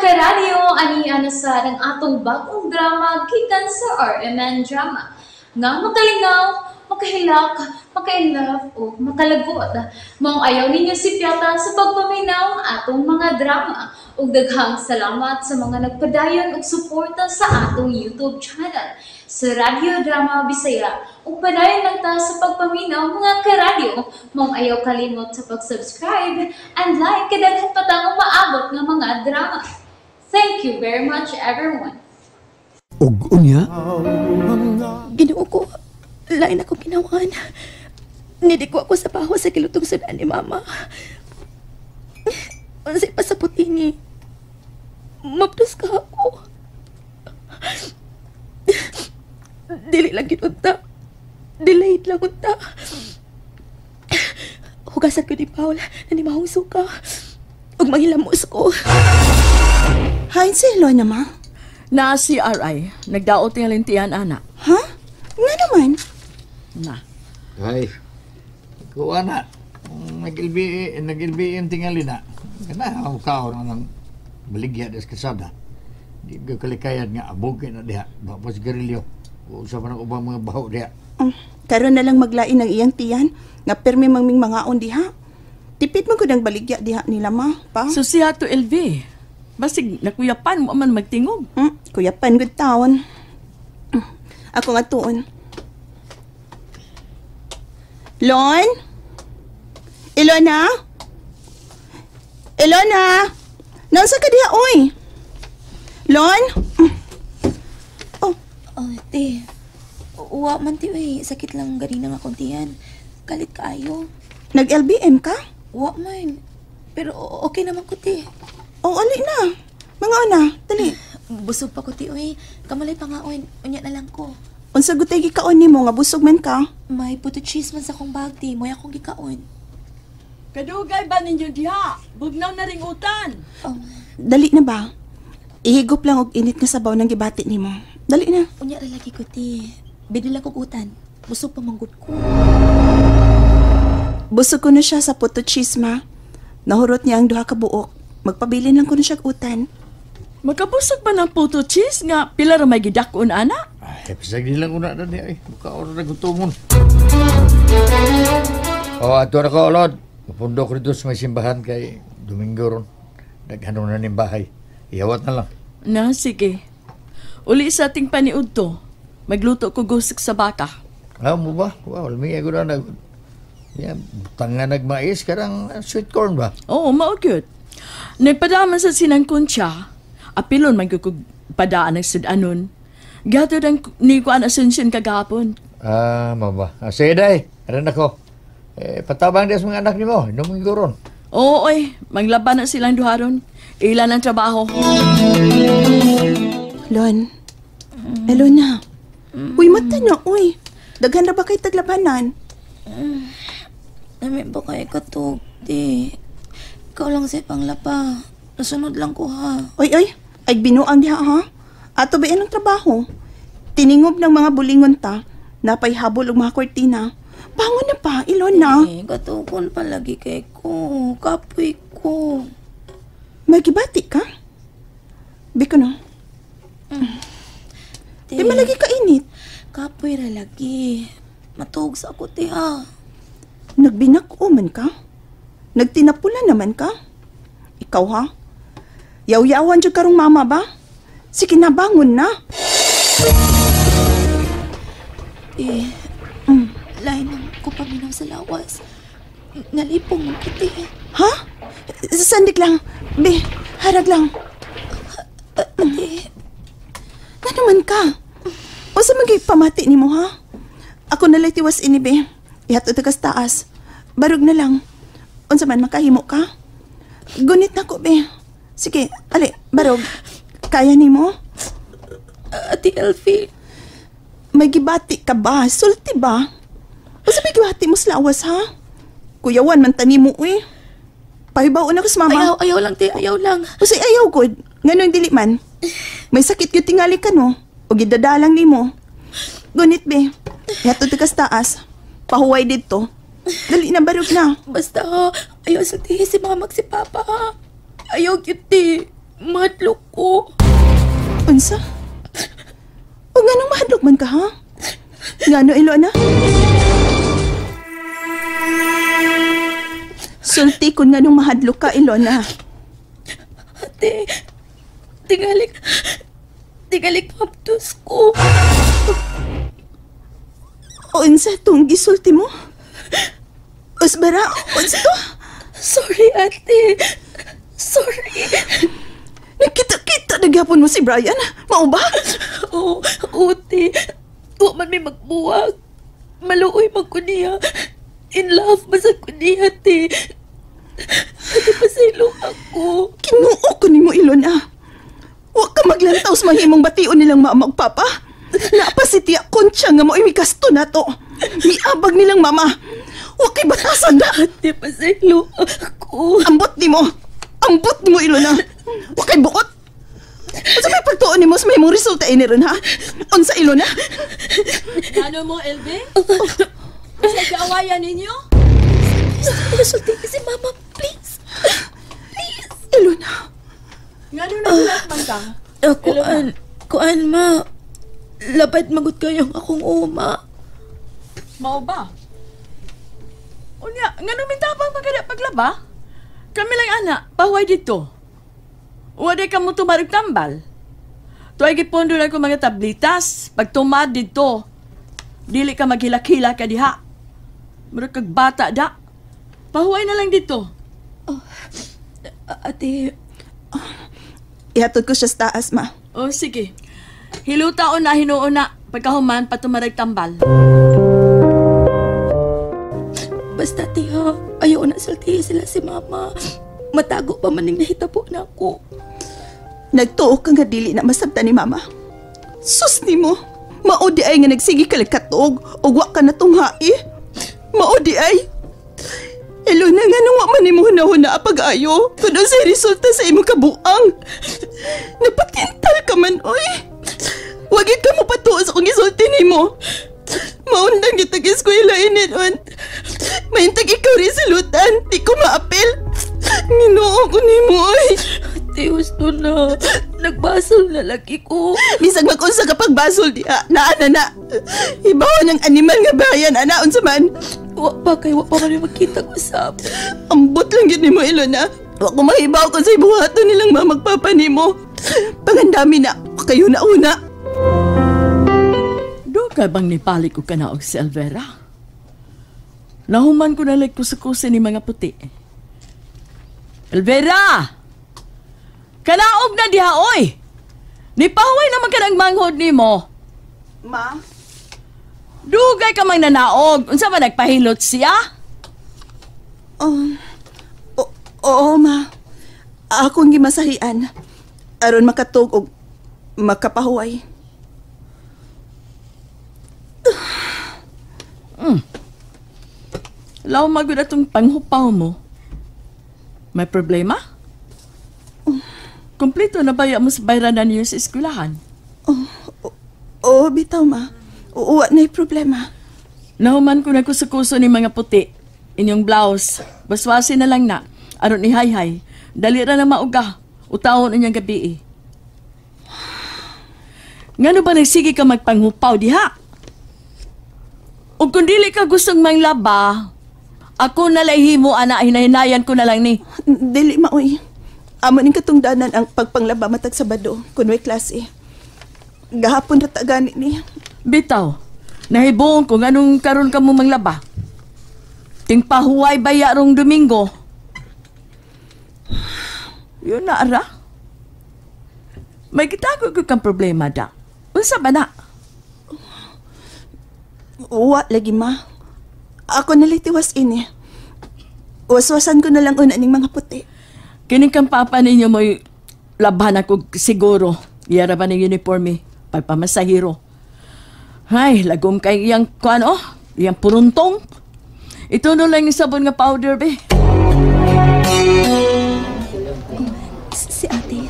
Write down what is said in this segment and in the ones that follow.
Karadyo, ani ana sa ang atong bagong drama gikan sa RMN Drama nga makalingaw, makahilak, maka-inlove o makalagot. Maong ayaw ninyo sipyata sa pagpaminaw atong mga drama. Ug daghang salamat sa mga nagpadayon og suporta sa atong YouTube channel sa Radyo Drama Bisaya. Ug padayon lang ta sa pagpaminaw, mga karadyo. Maong ayaw kalimot sa pag-subscribe and like kay daghan pa tang umaabot nga mga drama. Thank you very much, everyone. Ug unya, Ginoo ko, lain ako ginawan. Nidiko ako sa baho sa gilutong sudan ni Mama. Unsay pasabot ini? Mapdos ka ako. Dili lang gyud unta. Delayed lang unta. Hugasan ko ni Paul na ni mahong suka. Ug manghilamos ko. Hain si Elona, ma? Na CRI, nagdaot nga lintian, ana. Ha? Nga naman. Na. Ay, kuha na. Nag-LBA, nag-LBM tingali na. Kana ako kaon ng baligya des kasada. Di ko kalikayan nga abogin na diha. Bapos garilyo. Usa pa ng ubang mga baho diha. Karon na lang maglain ang iyang tiyan nga permi mangming mangaon diha. Tipid man gud ang baligya diha nila, ma, pa. So siya to LV. Basig nakuyapan mo man magtingog. Kuyapan gud taon. Ako nga tuon. Lon? Ilona? Ilona? Naunsa ka diha, oy? Lon? Oh, Oh, te. Wa man ti oy, sakit lang ganina nga akong tiyan. Kalit kaayo. Nag-LBM ka? Wa man. Pero okay naman ko, te. Oh, ali na. Mga na, dali. Busog pa ko, te, oy. Kamalay pa nga, oy. Unya na lang ko. Unsa gutay gikaon nimo nga busog man ka? May puto cheese man sa akong bag, te. Mo'y akong gikaon. Kadugay ba ninyo diha? Bugnaw na ring utan. Oh, Dali na ba? Ihigop lang og init nga sabaw ng gibati nimo. Dali na. Unya ra lagi ko, te. Bili lang kog utan. Busog pa manggod ko. Busog ko na siya sa puto cheese, ma. Nahurot niya ang duha ka buok. Magpabilin lang ko na siya og utan. Magkabusog ba ng puto cheese nga pila ra may gidak-on ana? Ay, pasag nilang una na niya. Ay, mukha oras na gutomon. Oh, ato na ko, Lord. Mapundok rito sa may simbahan kay Domingo ron. Daghano na ning bahay. Iyawat na lang. Na sige. Uli sa ating paniud to. Magluto ko gusik sa baka. Ah, mo ba? Wow, may ko na nag... Yeah, tanga nagmais karang sweet corn ba? Oo, mao gyud. Nagpadaman sa sinang kunsya. Apilon man gyud kog padaan ng sudanon. Gato ang ni ko an Asuncion kagahapon. Ah, mo ba? Ah, sige, day. Aran ako. Eh, patabang diya sa mga anak nimo. Domingo ron. Oo, oy, manglaban na silang duharon. Ilan ang trabaho. Lon. Elona. Uy, mata na, uy. Daghan na ba kay taglabanan? Nami ba kayo katog, te? Ikaw lang sa panglapa. Nasunod lang ko, ha. Oy, oy. Ay, binuang diha, ha? Ato ba ang trabaho? Tiningob ng mga bulingon ta. Napay habol og mga kortina. Bangon na pa, Ilona. Eh, katukon palagi kay ko. Kapoy ko. May gibati ka? Biko no. Te, Di malagi ka init. Kapoy ra lagi. Matuog sa ako, te, ha. Nagbinak-o man ka? Nagtinapula naman ka? Ikaw ha? Yaw-yawan jud karong mama ba? Sige na, bangon na. Te, lain ang ko paminaw sa lawas. Nalipong mo ko, te. Ha? Sandik lang. Be, harag lang. Ate, Nga naman ka? O sa magay pamati nimo ha? Ako nalay tiwas ini be. Ihatod ka sa taas. Barog na lang. Unsa man makahimo ka? Gunit na ko be. Sige, ali, barog. Kaya nimo? Ate Elfie, May gibati ka ba? Sulti ba? Unsa may gibati mo sa lawas ha? Kuyawan man tani mo uy. Pahibaw na ko sa mama. Ayaw, ayaw lang, te. Ayaw lang. Usay ayaw gud. Ngano dili man? May sakit gyud tingali ka no. O gidadalang nimo. Gunit be. Ihatod ka sa taas. Pahuway didto. Dali na, barog na. Basta, ha. Ayaw sultihi si mama si papa, ha. Ayaw gyud, te. Mahadlok ko. Unsa? O nganong mahadlok man ka, ha? Ngano, Ilona? Sulti kun nganong mahadlok ka, Ilona. Ate, tingalik mabdos ko. Unsa tong gisulti mo? Usbara, unsa to? Sorry, ate. Sorry. Nagkita-kita na gyapon mo si Brian. Mao ba? Oo, ate. Wa man may magbuwag. Maluoy man ko niya. In love man sa ko niya, ate. Ate, pasaylo ako. Kinuo ko nimo, Ilona. Wa ka maglantaw sa mahimong bation nilang mama ug papa. Naa pa si Tia Concha nga mo'y migasto nato. Miabag nilang mama. Wa kay batasan na. Ate, pasaylo ako. Ambot nimo. Ambot nimo, Ilona. Wa kay buot. Unsa may pagtuon nimo sa mahimong resulta ini ron, ha? Unsa, Ilona? Ano mo, LB? Unsa gaawayan ninyo? Resulta si mama, please. Please. Ilona. Ngano na gulat man ka? Kuan, ma. Labad magut kayong akong uma. Mao ba? Unya, ngano mitapang magada paglaba? Kami lang ana, pahuway dito. Wala ka mo tumarog tambal. Tuay gipondo na ko mga tablitas. Pag tumad dito, dili ka maghilak-hilak ka diha. Murag kag bata da. Pahuway na lang dito. Oh, ate, ihatod ko siya sa taas, ma. Oh, sige. Hiluta o na, hinuon na. Pagkahuman, patumarag tambal. Basta, tiha, ayaw na sultihi sila si mama. Matago pa man ning nahitabo na ako. Nagtuo ka nga dili na masabta ni mama. Sus nimo, mao di ay nga nagsige ka katuog ug wa ka natungha-i. Mao di ay. Elona, nga nung wa man nimo hunahuna pag-ayo, kun unsay resulta sa imong kabuang. Napatintal ka man, oy. Wag ka mo patuo sa kung gisulti nimo. Maundang kitag eskwela iniron. Mahintag ikaw rin silutan, di ko maapil. Ginoo ko nimo, oy. Ate, gusto na. Nagbasol na lagi ko. Bisag mag-unsa ka pagbasol diha. Naa na na. Ibaw ng animal nga bayan, ana, unsa man. Wa pa kay, wa pa man magkita ko sa. Ambot lang yun nimo, Ilona. Wa ko mahibaw kung sa'y buhaton nilang mamagpapa nimo. Pangandami na, kayo na una. Do ka bang nipalik ko ka na og si Alvera? Nahuman ko na like kusa-kusa ni mga puti. Alvera! Kanaog na diha, oy! Nipahuway naman ka ng manghod nimo. Ma? Dugay ka mang nanaog. Unsa ba nagpahilot siya? Oo, ma. Akong gimasahian. Aron makatug og makapahuway. Law magud atong panghupaw mo. May problema? Kompleto na ba mo sa bayranan niyo sa eskwelahan? Oo, bitaw, ma. Uwa na'y problema. Nahuman ko na kuso-kuso ni mga puti. Inyong blouse. Baswasi na lang na. Aron ni hay-hay. Dali ra na mauga. Utawon inyong gabi eh. Ngano ba nagsige ka magpanghupaw diha? O kung dili ka gustong manglaba, ako na lang himo, ana, hinahinayan ko na lang ni. Dili, ma, oy. Amo ning katungdanan ang pagpanglaba matag Sabado, kun may klase. Gahapon ra ta gani ni. Bitaw, nahibuong ko nganong karon ka mo manglaba. Tingpahuway baya rong Domingo. Yun na, ara. May gitago ko kang problema da. Unsa ba na? Wa lagi, ma. Ako nalitiwas ini. Waswasan ko na lang una ning mga puti. Kini kang papa ninyo mo'y laban ako siguro. Iyara ba ning uniforme? Pagpamasahiro. Ay, lagom kay iyang kuan oh, iyang puruntong. Ito no lang yung sabon nga powder be. Si ate,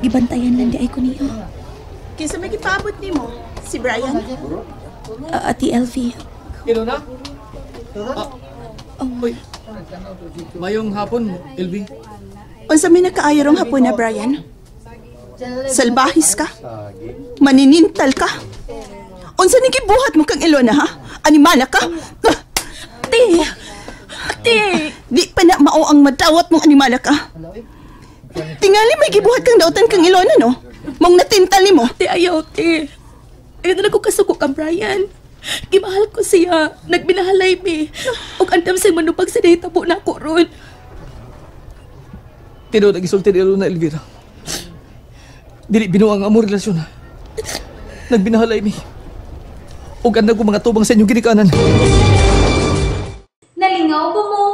gibantayan lang di ay ko niyo. Kinsa may gipaabot nimo? Si Brian? Ate Elvie. Ilona? Uy. Mayong hapon, Elvie. Unsa may nakaayo rong hapon na, Brian? Salbahis ka? Maninintal ka? Unsa ni gibuhat mo kang Ilona, ha? Animala ka? Ate! Ate! Di pa na mao ang madawat mong animala ka. Tingali may gibuhat kang dautan kang Ilona, no? Mong natintal nimo. Ate, ayaw, te. Ayaw na lang ko kasuko kang Brian. Gimahal ko siya. Nagbinahalay mi. Og andam sa manubag sa nahitabo na ako ron. Tinuod ang gisulti ni Ilona, Elvira. Dili binuang ang among relasyon. Nagbinahalay mi. Ug andam ko mga tubang sa inyong ginikanan. Nalingaw ba mo?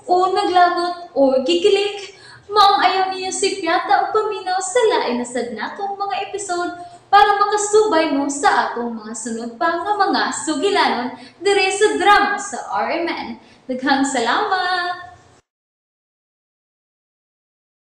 O naglagot o gikilig? Maong ayaw niyo si Piata o paminaw sa lain na sad natong mga episode para makasubay mo sa atong mga sunod pa nga mga sugilanon dire sa drama sa RMN. Daghang salamat!